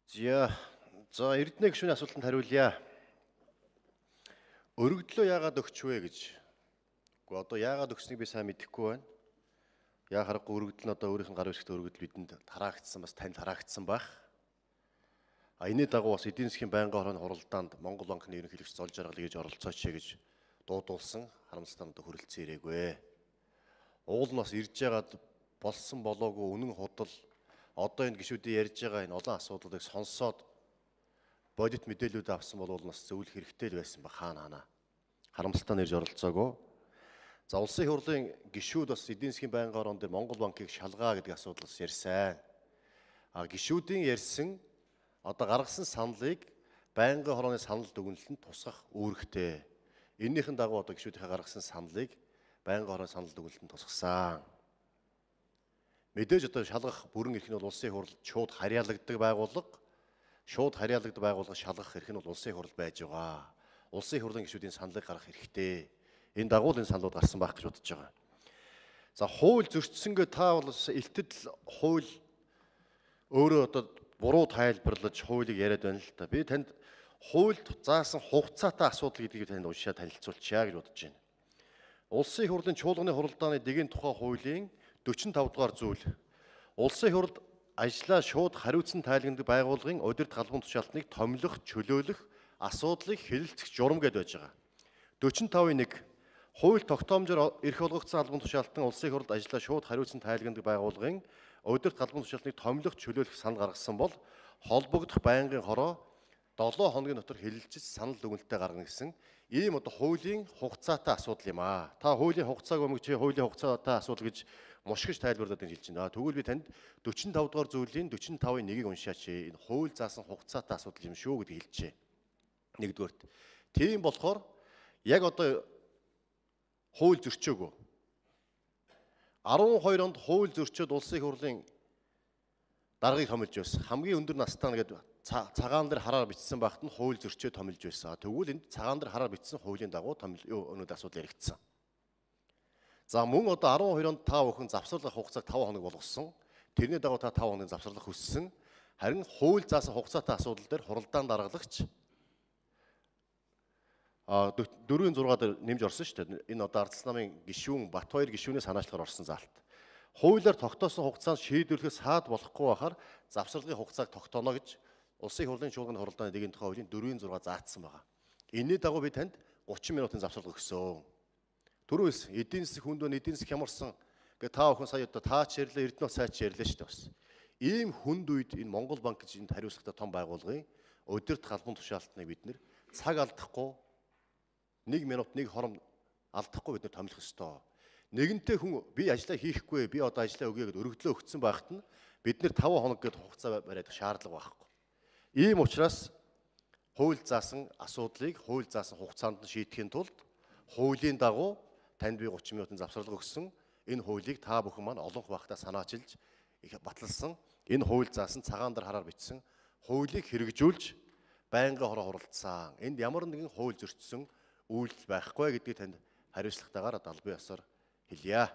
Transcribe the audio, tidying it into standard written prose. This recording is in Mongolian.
За Эрдэнэ гишүүний асуултанд хариулъя. Өргөдлөө яагаад өгч вэ гэж. Үгүй одоо яагаад өгснийг би сайн мэдэхгүй байна. Яа харахгүй өргөдөл нь одоо өөрийнх нь гар үсгт өргөдөл бидэнд тараагдсан, бас танд тараагдсан байх. А энэний дагуу бас эдийн засгийн байнгын хорооны хуралдаанд Монгол банкны ерөнхийлөгч Зол Жаргал гэж оролцооч гэж дуудуулсан. Харамсалтай нь одоо хүрэлцэн ирээгүй. Уул нь бас ирж байгаад болсон болоогүй үнэн худал одоо энэ гишүүдийн ярьж байгаа энэ олон асуудлуудыг сонсоод бодит мэдээлүүд авсан бол бас зөвлөх хэрэгтэй л байсан ба хаана. Харамсалтай нь ирж оролцоогүй. За улсын их хурлын гишүүд бас эдийн засгийн байнгын хорон дээр Монгол банкыг шалгаа гэдэг асуудлаас ярьсан. А гишүүдийн ярьсан одоо гаргасан саналыг байнгын хорооны санал дүгнэлтэнд тусгах үүрэгтэй. Эннийхэн дагуу одоо гишүүдийнхээ гаргасан саналыг байнгын хорооны санал дүгнэлтэнд тусгасан. Мэдээж одоо шалгах бүрэн эрх нь бол улсын их хурл шууд харьяалагддаг байгууллага, шууд харьяалагддаг байгууллага шалгах эрх нь бол улсын их хурл байж байгаа. Улсын их хурлын гишүүдийн саналыг гаргах хэрэгтэй. Энэ дагуу л энэ саналууд гарсан байх гэж бодож байгаа. За хууль зөрчсөнгээ та бол илтгэл хууль өөрөө одоо буруу тайлбарлаж хуулийг яриад байна л та. Би танд хуульд заасан хугацаатай асуудал гэдгийг танд уншаад танилцуулчихъя гэж бодож байна. Улсын их хурлын чуулганы хуралдааны дэгийн тухай хуулийн 45 дугаар зүйл. Улсын их хурлд ажлаа шууд хариуцсан тайлгнадаг байгууллагын удирдах албан тушаалтныг томилох, чөлөөлөх асуудлыг хэлэлцэх журам гэдээ байж байгаа. 45-ын 1. Хууль тогтоомжоор эрх олгогдсон албан тушаалтан улсын их хурлд ажлаа шууд хариуцсан тайлгнадаг байгууллагын удирдах албан тушаалтныг томилох, чөлөөлөх санал гаргасан бол холбогдох байнгын хороо 7 хоногийн дотор хэлэлцэж санал дүгнэлтээ гаргана гэсэн ийм одоо хуулийн хугацаатай асуудал юм аа. Та хуулийн хугацааг өмгч хуулийн хугацаатай асуудал гэж мушгиж тайлбарлаад энэ хэлж байна. Тэгвэл би танд 45 дугаар зүйлийн 45-ын 1-ийг уншаач. Энэ хууль заасан хугацаатай асуудал юм шүү гэдгийг хэлжээ. Нэгдүгээрт. Тийм болохоор яг одоо хууль зөрчөөгүй. 12 онд хууль зөрчөөд улсын их хурлын даргаыг томилж байсан. Хамгийн өндөр настай нь гэдэг цагаан дээр хараар бичсэн байхад нь хууль зөрчөөд томилж байсан. Тэгвэл энд цагаан дээр хараар бичсэн хуулийн дагуу томил өнөөдөр асуудал яригдсан. За мөн одоо 12 онд та бүхэн завсарлах хугацааг 5 хоног болгосон. Тэрний дагуу та 5 хоногийн завсарлах хүссэн. Харин хууль заасан хугацаатай асуудал дээр хуралдаан даргалагч 4-6 дээр нэмж орсон шүү дээ. Энэ одоо Ардс намын гишүүн Батбаяр гишүүний санаачлагаар орсон заалт. Хуулиар тогтоосон хугацаанд шийдвэрлэхээс саад болохгүй байхаар завсарлагын хугацааг тогтооно гэж Улсын их хурлын чуулганы хуралдааны дэгийн тухай хуулийн 4-6 заасан байгаа. Энэний дагуу би танд 30 минутын завсарлага өгсөн. Түрүүс эдийн засаг хүнд байна, эдийн засаг хямарсан гэ та бүхэн сая одоо таач ярьлаа, Эрдэнэт сайч ярьлаа шүү дээ бас. Ийм хүнд үед энэ Монгол банк гэж энд хариуцлагатай том байгууллагын удирдах албан тушаалтныг бид нэр цаг алдахгүй 1 минут нэг хором алдахгүй бид нэр томилох ёстой. Нэгэнтээ хүн би ажлаа хийхгүй, би одоо ажлаа өгье гэдээ өргөдлөө өгсөн байхад нь бид нэр 5 хоног гээд хугацаа бариад шаардлага байхгүй. Ийм учраас хууль заасан асуудлыг хууль заасан хугацаанд нь шийдэхин тулд хуулийн дагуу танд би 30 минутын завсарлага өгсөн. Энэ хуулийг та бүхэн маань олон байхдаа санаачилж их баталсан. Энэ хууль заасан цагаан дээр хараар бичсэн хуулийг хэрэгжүүлж байнгын хороо хуралдсан. Энд ямар нэгэн хууль зөрчсөн үйлдэл байхгүй гэдгийг танд хариуцлагатайгаар албан ёсоор хэлье.